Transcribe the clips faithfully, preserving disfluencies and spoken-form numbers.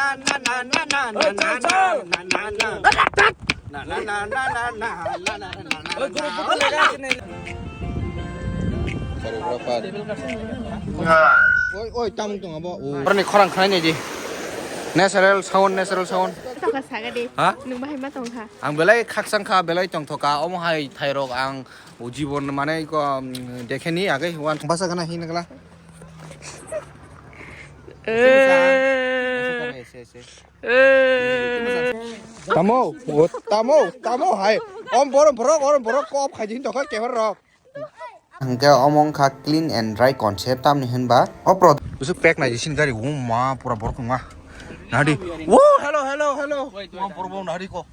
Oi, oi, tamung tong abo. Boroni khorang khnai nai di. Natural sound, natural sound. Tokha saga de. Ha? Nung bahai ma tong kha. Ang belai khakchang kha, belai tongthok kha. Omo hai thairok ang o jibon mane ko, um, dekheni age wan. Basa gana hin gala. Eh. Eh. Tamo, o, tamo, tamo hai. Om borom borok, borom borok kop khai din tokha kefer rok. Hingke omo wngkha clean and dry concept, tamni hinba o pro- Busuk pek nai sini gari, o ma, pura borok wngma. Nadi. Wo, hello, hello, hello. Wait, wait, ma, borok wngma nadi ko.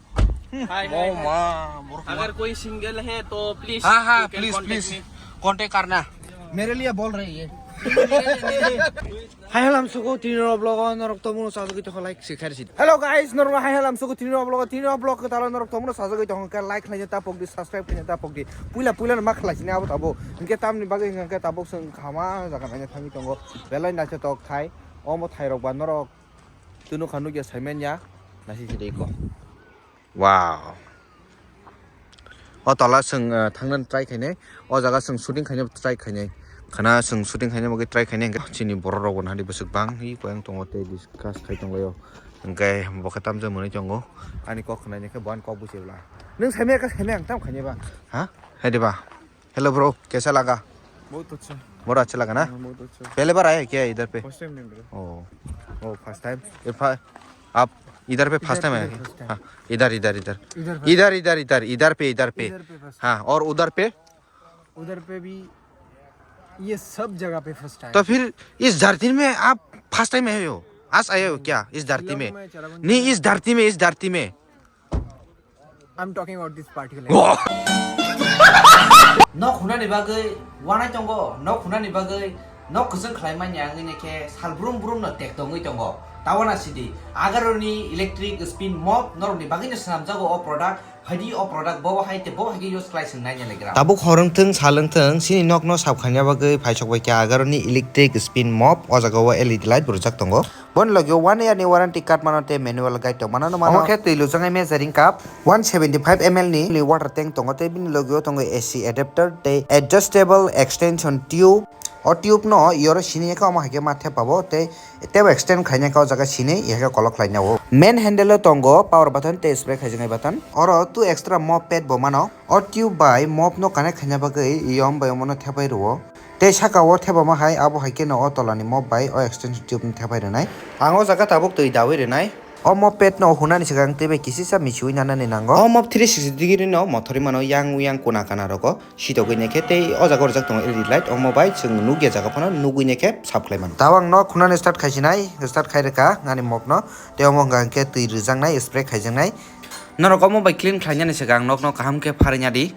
Hmm. Hi, hi, hi. Ma, borok wngma. अगर कोई सिंगल है तो प्लीज, हाँ, हाँ, you can please, contact please. Me. Contact करना। मेरे लिए बोल रही है। Hai halam sugo tini rok vlog o norok tomo sajagwi tokha like se khair si. Hello guys, norok hai halam sugo tini rok vlog o tini rok vlog kwtal o norok tomo sajagwi tokha like khlaina tapok di, subscribe khlaina tapok di. Puila puila no ma khlai sini abo tabo. Hingke tamni bagwi hingke tabok song khama jaga naina thangwi tongo. Belai naithotok thai. Omo thairok ba norok tunu kha nukya saiman ya. Nasi si de ko. Wow. O tola chwng, uh, thangna try khainai. O jaga chwng shooting khaina try khainai. Khana chwng shooting khaina bagwi try khainai. Chini borok rok bo nahadi bwswk bang hi koyang tongo tei discuss khai tonglaio. Hingke bo khe tamjak mwnwi tongo. Ani kok khnaini khe bo ani kok buchi bwla. Nwng saimaya khe saimaya ang tam khainai ba? Ha? Hai de ba? Hello bro, kaisa laga? बहुत अच्छा। बहुत अच्छा लगा ना? हाँ, बहुत अच्छा। पहले बार आया है क्या इधर पे? फर्स्ट टाइम नहीं ब्रो। ओ, ओ, फर्स्ट टाइम। ये फा-, आप इधर पे फर्स्ट टाइम आया है? First time. हाँ, इधर, इधर, इधर। इधर फर्स्ट इधर, इधर, इधर, इधर पे, इधर पे। इधर पे फर्स्ट हाँ, टाइम। और उधर पे? उधर पे भी, ये सब जगह पे फर्स्ट टाइम। तो फिर इस धरती में आप फर्स्ट टाइम आए हो? आज आए हो क्या इस धरती में? नहीं, इस धरती में, इस धरती में। I'm talking about this particular. Nok hunani bagwi wanai tongo, nok hunani bagwi nok kwchwng khlai manya wngwi khe sal brum brum no tek tongwi tongo. Tawana sidi, Agaroni electric spin mop norokni bagwi no swnamjago o product, phaidi o product bo hai te bo hai khe use khlai swng nai nai legra. Tabuk hor wngthwng sal wngthwng sini nok no sap khaina bagwi phaisok bai khe Agaroni electric spin mop o jaga o L E D light bo rwjak tongo. Boni logi o one year ni warranty card mano tei manual guide tong mano no mano. Omo khe twi lujaknai measuring cup one seventy five M L ni water tank tongo tei bini logi o tongo A C adapter tei adjustable extension tube. O tube no yoro sini khe omo hai khe ma thepa bo tei tebo extend khaina khe o jaga sini hai khe kolok khlaina o. Main handle o tongo power button tei spray khaijaknai button. Oro two extra mop pad bo mano. O tube bai mop no connect khaina bagwi yom bai omo no thepai rwo. Tei saka o thepama hai, abo hai kheno o tola ni mop bai o extension tube ni thepai rwnai. Ang o jaga tabuk twi dawi rwnai. O mop pad no hunani swkang tei bai kisisa michiui nanani nango. O mop three sixty degree no mothorwi mano yang yang kuna kana rogo sitogwi naikhe tei o jaga o rijak tongo L E D light, omo bai chwng nukya jaga phano nugwi naikhe sap khlai mano. Tabuk ang nok hunani start khaisinai, start khai rwkha ani mop no. Tei omo hwnkha hwnkhe twi rwjaknai, spray khaijaknai. Norok omo bai clean khlainani swkang nokno kaham khe pharwina di.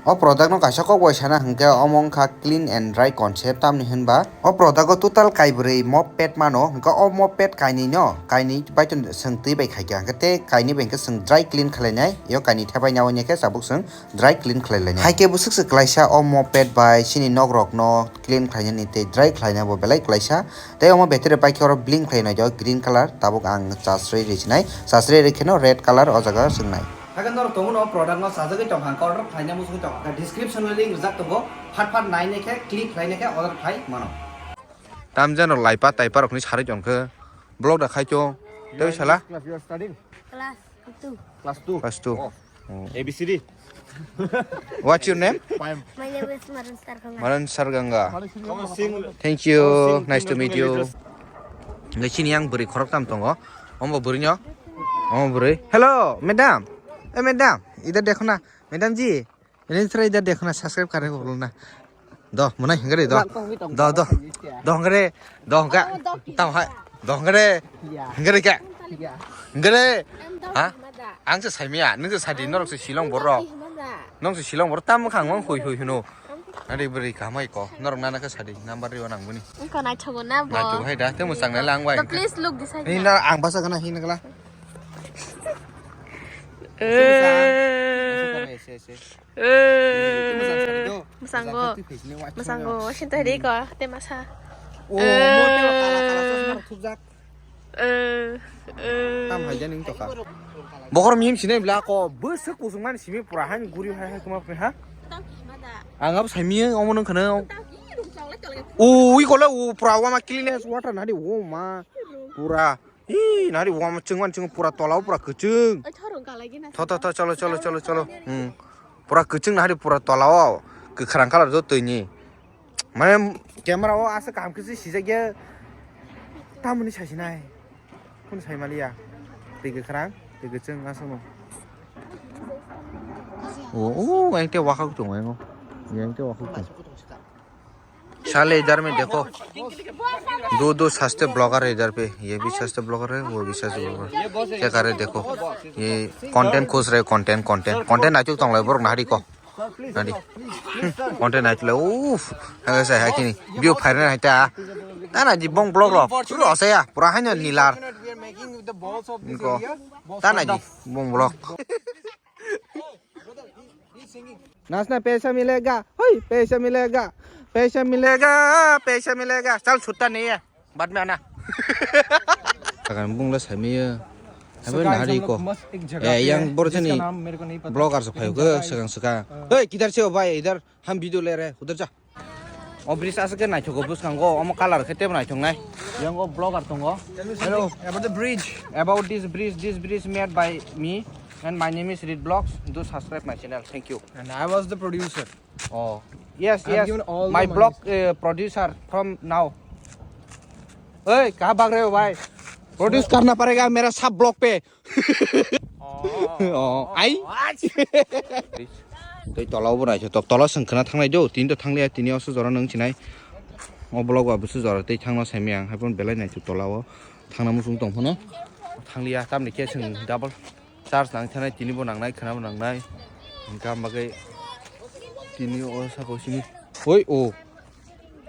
O product no kaisa kok bai sana hwnkhe omo wngkha clean and dry concept, tamni hwnba o product o total kaibrwi mop pad mano, hwnkhe o mop pad kainwi no, kainwi bai to chwng twi bai khaikha, hwnkhe tei kainwi bai hwnkhe chwng dry clean khlainai, yo kainwi thepai naui khe tabuk chwng dry clean khlai lainai. Hai khe bwswk se klaisa o mop pad bai chini nok rok no clean khlainani tei dry khlaina bo belai klaisa. Tei omo battery paikhe oro blink khlai naijak green colour, tabuk ang chasrwi rwsinai, chasrwi rwkheno red colour o jaga swngnai. Haikhe norok tongo no product no sajagwi tongkha, hwnkhe order khlaina muchungwi tongkha, description o link rijak tongo, phat phat nainai khe click khlainai khe order khlai mano. Tamjano laipa taipa rokni sarwi tongkhe vlog da khaito, tei sala? Class, you are studying? Class two. Class two. Class two. Oh. Oh. A B C D. What's your name? Poem. My name is Maran Sarganga. Maran Sarganga. Come on, sing. Thank you. Come on, sing, nice to sing meet you. Little. Ngai chini yang bwrwi khorok tam tongo. Omo bwrwi nyo. Omo bwrwi. Hello, madam. Eh, madam. Idhar dekho na. Madam ji. Ini sara idhar dekho na. Subscribe karne ko bolo na. Doh, mwnai hwnkhe re, doh. Doh, doh. Doh hwnkhe re, doh hwnkhe. Tam hai. Doh hwnkhe re. Hwnkhe re khe. Hwnkhe re. Ha? Ang se saimaya, nwng se sadi, norok se Shillong borok. Nwng se Shillong borok, tam mwkhang mang hui hui hwno. Nadi bwrwi kaham hai ko. Norok nana khe sadi, number rw nang boni. Wngkha naithogo na bo. Naithogo hai da, tei mwchang nai lang bai. Please look this side. Ni na ang basa gana hin gala. Eh. Mwchang sari do. Mwchanggo. Mwchanggo. Mwchanggo. Waising twi di ko. Te masa. Oh, mo te kala kala chosma rok thupjak. Tam hai jani wng tokha. Bokhor mihim sinai bla ko bwswk kusung mani simi pura han guri hai hai kuma pe ha. Ang abo sai miya omo nung khana. Ui kola u pura wama cleanliness water nadi o ma pura. Ih nadi wama chwng wan chwng pura tola o pura kwchwng. Tho tho tho cholo cholo cholo cholo. Hmm. Pura kwchwng nadi pura tola o kwkhwrang colour do twi ni. Mane camera o aswk kaham khe se sijak ya. Tamoni sasinai. Kun sai maliya. Twi kwkhwrang, twi kwchwng aswkno. O o yang te wakhak tongo yang o. Yang te wakhak tongo. साले इधर में देखो, दो दो सस्ते ब्लॉगर है इधर पे, ये भी सस्ते ब्लॉगर है, वो भी सस्ते ब्लॉगर है। क्या कर रहे देखो, ये कंटेंट खोज रहे, कंटेंट कंटेंट कंटेंट नाचुक तंगलाय बरक नारी को। Nadi. Content nai tule. Uff. Hake sai hakini. View phairnai hai ta. Tana ji bong blog rok. Ro saya. Pura haino nilar. Niko. Tana ji bong blog. नाचना पैसा मिलेगा, होय पैसा मिलेगा, पैसा मिलेगा, पैसा मिलेगा। चल छुट्टा नहीं है। बाद में आना। Takan bungla samiya. Habe nari ko. Eh, yang borjani blogger sa phayo ko segang segang. Hey, kidhar se ho bhai? Idhar hum video le rahe, udhar ja. O bridge asa ke naithok ko bwskango, omo colour khe tebo naithok nai. Yang o blogger tongo. Hello, about the bridge. About this bridge, this bridge made by me and my name is Reed Vlogs. Do subscribe my channel. Thank you. And I was the producer. Oh, yes, yes. My blog uh, producer from now. Hey, कहाँ भाग रहे हो भाई? Produce करना पड़ेगा मेरा सब blog पे। Oh, आई। Tei tola obo naisok tok tola seng khna thanglai do tini to thangliya tini oso jora nung chinai. O blog ba busu jora tei thangna saimai ang haipon belai naisok tola o thangna musung tong phano thangliya tamni khe seng double. Charge nang thanai tini bo nangnai khwna bo nangnai. Hingkha bagwi tini o saka o sini. Oi o.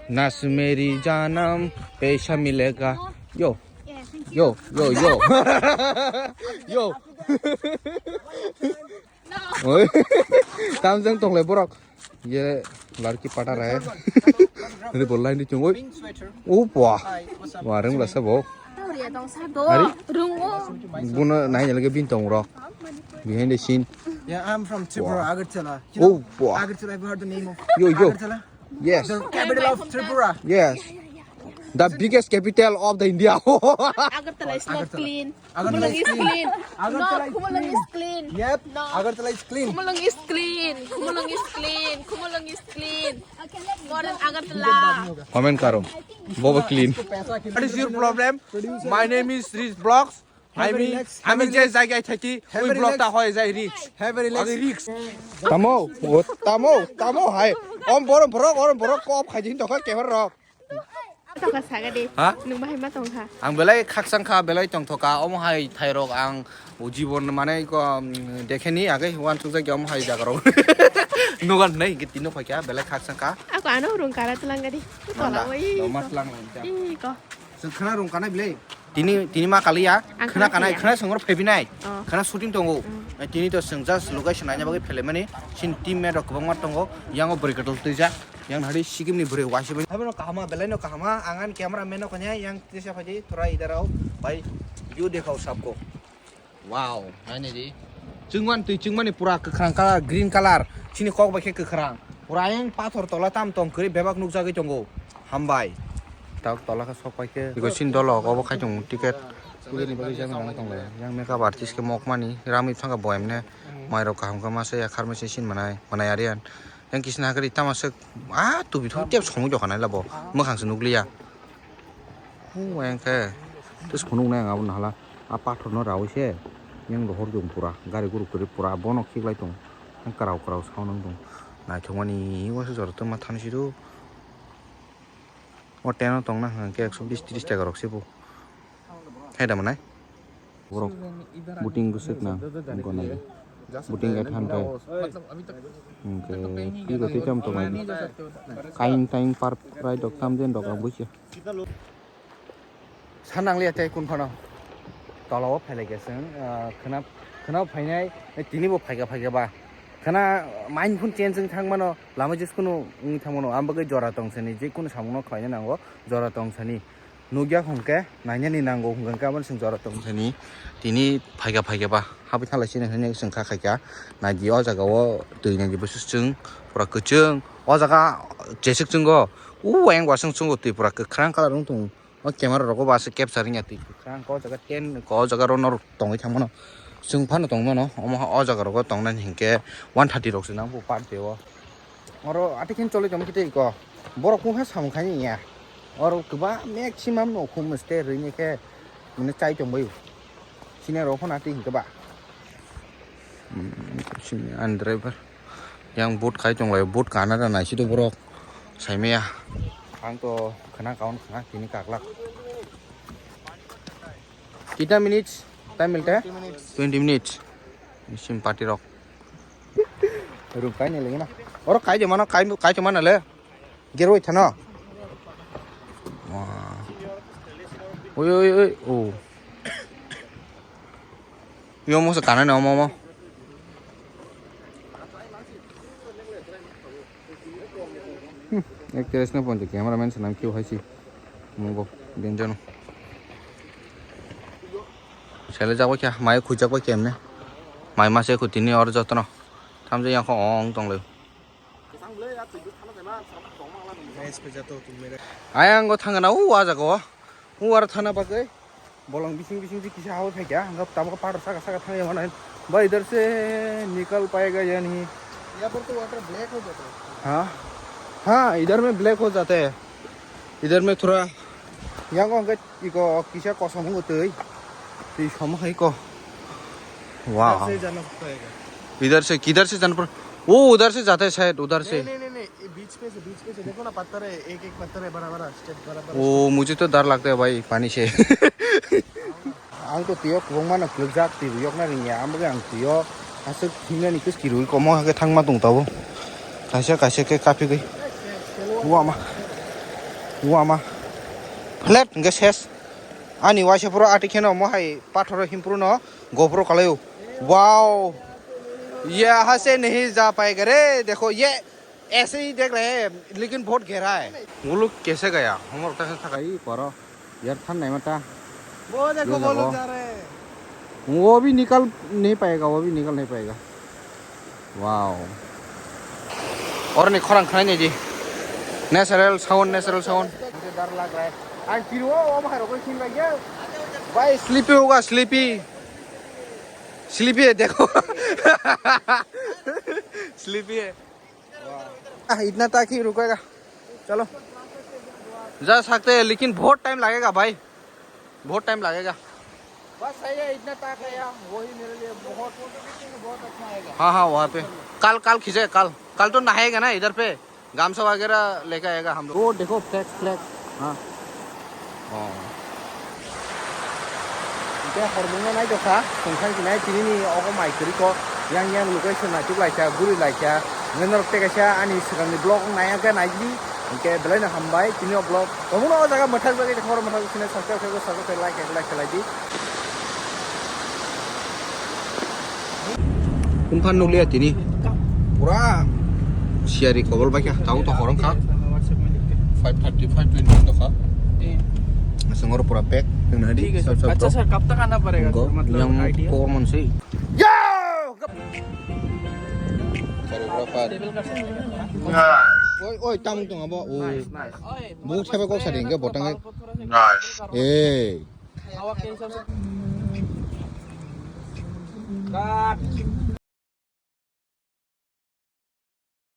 Nas meri janam paisa milega. Yo. Yo, yo, yo. Yo. Oi. Tamjang tonglai borok. Ye larki pata rahe. Ini bolai ni chungoi. Upwa. Warung lasa bo. Ari? Rung o. Buna nai lagi bintong rok. Behind the scene. Yeah, I'm from Tripura, Agartala. You know Agartala, have you heard the name of Yo, yo. Agartala? Yes. The capital of Tripura. Yes. The biggest capital of the India. Agartala is not clean. Agartala is clean. No, Khumulwng is clean. Yep. No. Agartala is clean. Khumulwng is clean. Khumulwng is clean. Khumulwng is clean. Modern Agartala. Comment karo. Bobo clean. What is your problem? My name is Rich Vlogs. I mean, I mean, je jaigai thaki, ui vlog ta hoi jai rich. Have a relax. Agi rich. Tamo, o tamo, tamo hai. Om borok borok, om borok kop khai din tokha kebar rok. Tokha saga de. Ha? Nung bahai ma tongkha. Ang belai khaksang kha, belai tongthoka. Omo hai thairok ang o jibon mane ko, um, dekheni age wan chukjak omo hai jagarok. Nugan nei giti no phaikha, belai khaksang kha. Ako ano rung kara tulang gadi. Tola oi. Nomat lang. Iko. Sengkhana rung kana bilai. Tini, tini ma kaliya, khwna kanai, khwna songor phebinai. Khwna shooting tongo. Tini to seng just location naina bagwi phelemani. Sin team mate rok kwbangma tongo. Yango bwrwi kwtal twijak. Yang hari sikimni bwrwi waisibani. Haibano kahama, belaino kahama. Angan camera man no kanya yang tisa phaidi thora idarao. Bai view dekhao sabko. Wow, naini di. Chwngman twi chwngmani pura kwkhwrang colour, green colour. Chini kok bai khe kwkhwrang. Pura ayang pathor tola tam tong kwrwi bebak nukjagwi tongo. Hambai. Tak tola khe sok pai khe. Iko sin dolo obo khai tongo ticket. Ticket ni bagwi jagwi nang tong lai. Yang makeup artist khe mokmani ramwi thangkha boyem ne. Mairok kaham khe masa ya kharmai se sin manai, manai arian. Yang kisna hakhe ri tama swk, ah, tubi thok tep somoi jokha nai labo. Mwkhang se nukliya. Hung yang khe. Tus khunuk nai ang abo nahala. A pathor no rawi se. Yang rohor jong pura. Gari guru kwrwi pura. Bono khiklai tong. Yang kwrao kwrao sao nang tong. Naithokmani wngse jora tongma thani sido. O teno tongna hwnkhe ekso bis tris taka rok se bo. Hai da manai? Borok booting bwswk nang wngkha nai. Booting at han kai. Hwnkhe twi rw twi tamo tongmani. Kain tain par prai dok tam jen dok ang busia. Sanang liya tei kun phano. Tola o phailai khe chwng, ah, khwna, khwna phainai, tini bo phaikha phaikha ba. Khwna mind phun change wng thang mano, lama jis kunu wng thang mano. Ang bagwi jora tong sani, je kunu samung no khlaina nango, jora tong sani. Nukya hwnkhe nainani nango hwnkhe aboni chwng jora tong thani. Tini phaikha phaikha ba habwi thalai sini hwnwi chwng kha khaikha. Naidi o jaga o twi naidi bwswk chwng pura kwchwng. O jaga jeswk chwngo. U ayang wasung chwngo twi pura kwkhwrang colour wng tong. O camera rogo ba se capture wngya twi kwkhwrang. O jaga tent o jaga ro norok tongwi thangmano. Chwng phano tongmano. Omo o jaga rogo tongnani hinkhe one thirty rok se nang bo per day o. Oro atikhen choli tongma khe tei ko. Borok kung kha samung khaini ya. Oro kwbang maximum no khum ste rwini khe mane chai tongbaio. Sini oro phano atwi hinkhe ba. Hmm, sini ani driver. Yang boat khai tonglaio, boat kana da naisidi borok. Saimaya. Ang to khana kaun khana tini kaklak. Kitna minutes time milte hai? Twenty minutes. Sim party rok. Rum kai ni lagi na. Oro kai de mano, kai, kai de mano le. Geroi thano. Wah. Oi, oi, oi. Oh. Yo mo sa kana na mo mo. Hmm, actress no ponte cameraman sanam kyo hai si. Mungo, benjano. Sele jago kya, mai khujak ba kemne. Mai mase khutini or jotono. Thamje yang kho ong tong le. Ayang go thangana u wa jago. U ar thana bagwi. Bolong bising bising si kisa hawi phaikya, hwnkhe tabuk pathor saka saka thangya mano. Bhai, idhar se nikal payega ya nahi? यहाँ पर तो water black हो जाता है। हाँ, हाँ, इधर में ब्लैक हो जाता है। इधर में थोड़ा, yang hwnkhe iko kisa kosom wngwi twi. Twi som hai ko. Wow. इधर से जाना पड़ेगा। इधर से, किधर से जाना पड़-, वो उधर से जाता है शायद, उधर से। नहीं, नहीं, नहीं, नहीं, ये बीच पे से, बीच पे से देखो ना, पत्थर है, एक एक पत्थर है, बड़ा बड़ा, स्टेप बड़ा बड़ा। ओ, मुझे तो डर लगता है भाई पानी से। Ang to twiyo kwbangma no kwlwkjak, twi bo yokna ringya, ang bagwi ang twiyo aswk himnani kwchwrwi komo hakhe thangma tong tabuk. Kaisa kaisa khe kaphigwi. Uama. Uama. Flat hwnkhe ses. Ani waisa phuru ati kheno omo hai pathoro himphuru no gopro kalaio. Wow. Yaha se nahi ja payega re. Dekho ye aise hi dekh rahe hain, lekin bahut gehra hai. Wo log kaise gaya? Hum log to aise tha, kahin paro. Yaar, thand nahi mata. वो देखो, ये वो लोग देखो। जा रहे हैं। वो भी निकल नहीं पाएगा, वो भी निकल नहीं पाएगा। Wow. Oroni khorang khnai naidi. Natural sound, natural sound. मुझे डर लग रहा है। Ang tiro, o bahai rok khin lagi. भाई, sleepy होगा, sleepy. Sleepy है, देखो। Sleepy है। आ, इतना तक ही रुकेगा। चलो। जा सकते हैं, लेकिन बहुत टाइम लगेगा भाई। बहुत टाइम लगेगा। बस सही है, इतना तक है यार, वही मेरे लिए बहुत, बहुत अच्छा आएगा। हाँ, हाँ, वहाँ पे। कल, कल खींचे, कल। कल तो नहाएगा ना इधर पे, गमछा वगैरह लेके आएगा हम लोग। वो देखो, फ्लैग, फ्लैग। हाँ। Oh. Hingke hormungno naitokha, tongthang sinai tinini ogo mai kwrwikho, yang yang location naituk laikha, guri laikha. Hingke norok tei kaisa ani swkangni vlog wng nai, hingke naidi, hingke belai no hambai, tini o vlog. Omono o jaga mwthak jagwi tongkha, oro mwthak sinai subscribe khe, subscribe khe, like khe, like khe lai di. Kumphan nukliya tini. Pura siyari kobol baikha, tau to horong kha. Five thirty, five twenty wng tokha. Aswk oro pura pack wngna di. ठीक है sir. Sab sab अच्छा sab. Sir, कब तक आना पड़ेगा sir? Go, मतलब yang idea? Ko monsi. Yo! Choreographer. Oi, oi, tam tong abo. Oh. Nice, nice. Bu sabe kok sari hingke botang. Nice. Eh. Cut.